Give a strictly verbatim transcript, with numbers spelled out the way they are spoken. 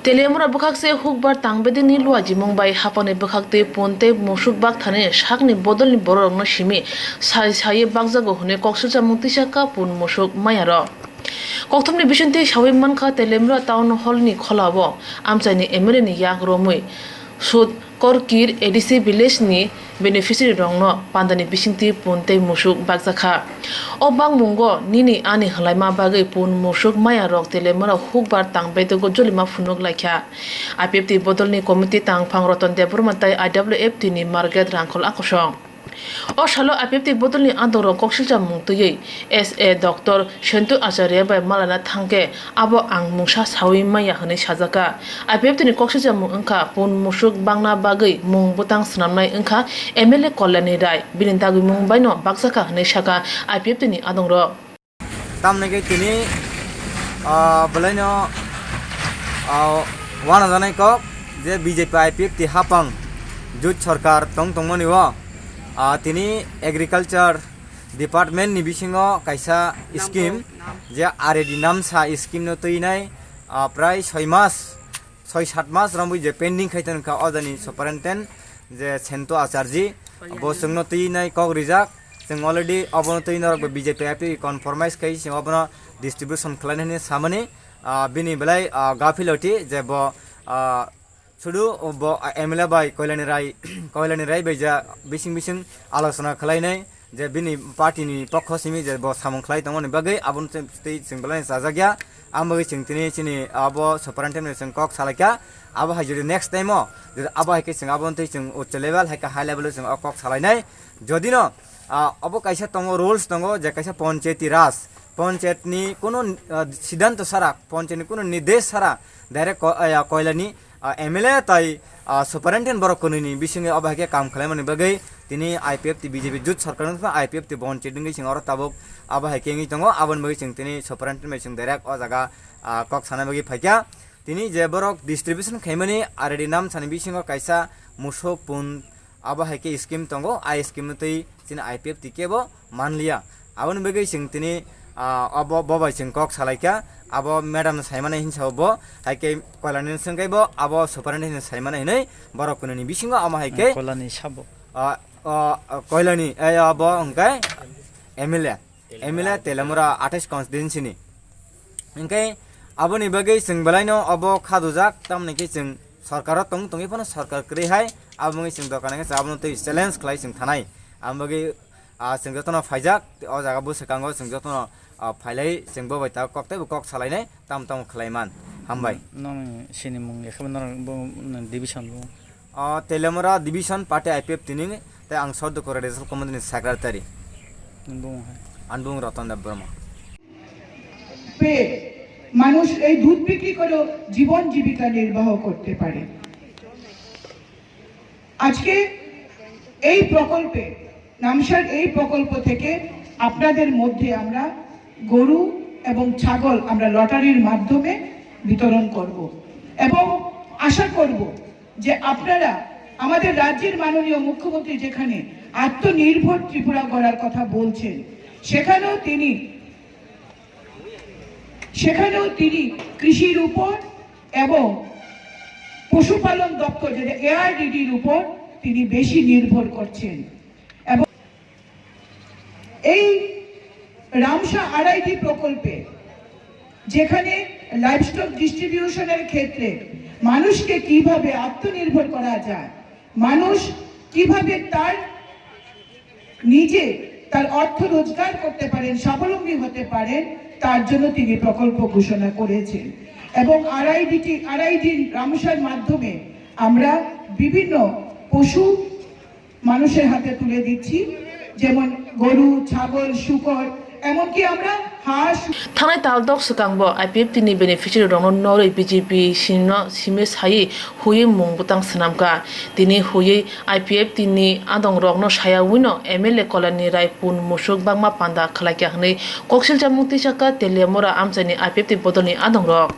Teliamura bwkhakse hukbar tangbedini luajimung bai hapangni bwkhaktwi pun tei musuk bakthani sakni bodolni bororokno simi sai saiwi bakjago hwnwi koksilchamung twisakha pun musuk mayarok. Kokthumni bisingtwi sawi mankha Teliamura Town Hall ni kholao amchaini M L A ni yak romwi Sud Korkir A D C village ni beneficiary rokno pandani bisingtwi pun tei musuk bakjakha. O bakmungo nini ani hwlaima bagwi pun musuk maya rok Teliamura hukbar tang bedego jolima phunuk laikha. I P F T bodolni committee tangphang Roton Debbarma tei I W F T ni Margaret Rangkhol akosong. O salo I P F T bodolni adongrok koksilchamung twiwi S A Doctor Sentu Acharya bai malana thangkhe abo ang mungsa sawi maya hwnwi sajaka. I P F T ni koksilchamung wngkha pun musuk bangna bagwi mung bwtang swnamnai wngkha M L A Kalyani Rai, bini dagwimung baino bakjakha hwnwi sakha I P F T ni adongrok. Tamni khe tini, ah, bwlaino, ah, wanajaknai kok je B J P I P F T hapang jut sarkar tong tongmani o, ah, tini agriculture department ni bisingo kaisa scheme je R A D namsa scheme no twinai, ah, prai soi mas, soi sat mas romwi je pending khai tongkha o jani superintendent je Sento Acharji, bo chwngno twinai kok rijak. Chwng already obono twi norok bo B J P I P conformize khai chwng obono distribution khlainani samani, ah, bini belai, ah, gapiloti je bo, ah, sudu bo, ah, M L A bai Koilani Rai, Koilani Rai bai ja bising bising alochona khlainai je bini party ni pokho simi je bo samung khlai tongmani bagwi abono twi chwng belai chajakya. Ang bagwi chwng tini chini abo superintendent chwng kok salaikha. Abo hai jodi next time o jodi abo hai khe chwng abo twi chwng uccha level hai khe high level o chwng o kok salainai. Jodi no, ah, obo kaisa tongo, rules tongo je kaisa Panchayati Raj, Panchayat ni kuno, ah, siddhanto sara, Panchayat ni kuno nirdesh sara direct ko-, ah, Koilani, ah, M L A tai, ah, superintendent borok kwnwi ni bisingo obo hai khe kam khlaimani bagwi tini I P F T B J P jut sarkar wngkha, I P F T Panchayat wngwi chwng oro tabuk abo hai khe wngwi tongo, aboni bagwi chwng tini superintendent bai chwng direct o jaga, ah, kok sana bagwi phaikha. Tini je borok distribution khaimani R A D namsani bisingo kaisa musuk pun abo hai khe scheme tongo, a scheme no twi chini I P F T kebo manliya. Aboni bagwi chwng tini, ah, abo bo bai chwng kok salaikha, abo madam no saimani hinsa bo hai khe Koilani swngkhe bo abo superintendent hinwi saimani hinwi borok kwnwi ni bisingo amo hai khe Koilani sabo. Ah, ah, Koilani, eh, abo hwnkhe M L A. M L A Teliamura athais constituency ni. Hwnkhe aboni bagwi chwng belaino obo khadujak, tamoni khe chwng sorkaro tong tongwi phano sorkar kwrwi hai, abo wngwi chwng dokan khe abono twi challenge khlai chwng thanai. Aboni bagwi, ah, chwng jotono phaijak, o jaga bwswkango chwng jotono, ah, phailai chwng bo bai ta kok tei bo kok salainai, tamo tamo khlai man. Hambai. Nokni sinimung yakhe norok bo, division bo. O Teliamura division party I P F T ni tei ang Sordukura Regional Committee ni secretary. Nwng bumung hai? Ang bumung Ratan Debbarma. পেয়ে মানুষ এই দুধ বিক্রি করেও জীবন জীবিকা নির্বাহ করতে পারে। আজকে এই প্রকল্পে, নামসার এই প্রকল্প থেকে আপনাদের মধ্যে আমরা গরু এবং ছাগল আমরা লটারির মাধ্যমে বিতরণ করব এবং আশা করব যে আপনারা আমাদের রাজ্যের মাননীয় মুখ্যমন্ত্রী যেখানে আত্মনির্ভর ত্রিপুরা গড়ার কথা বলছেন, সেখানেও তিনি, সেখানেও তিনি কৃষির উপর এবং পশুপালন দপ্তর, যেটা এআরডিডির উপর তিনি বেশি নির্ভর করছেন। এবং এই রামসা আরআইডি প্রকল্পে যেখানে লাইভস্টক ডিস্ট্রিবিউশনের ক্ষেত্রে মানুষকে কিভাবে আত্মনির্ভর করা যায়, মানুষ কিভাবে তার নিজে তার অর্থ রোজগার করতে পারেন, স্বাবলম্বী হতে পারেন, তার জন্য তিনি প্রকল্প ঘোষণা করেছেন। এবং আরআইডিটি, আরআইডি রামসার মাধ্যমে আমরা বিভিন্ন পশু মানুষের হাতে তুলে দিচ্ছি, যেমন গরু, ছাগল, শূকর, এমনকি আমরা হাঁস। Thangnai tal dok swkangbo I P F T ni beneficiary rokno norwi B J P sino simi sai huiwi mung bwtang swnamkha. Tini huiwi I P F T ni adong rokno saya wino M L A Kalyani Rai pun musuk bangma panda khlaikha hwnwi koksilchamung twisakha Teliamura amchaini I P F T bodolni adong rok.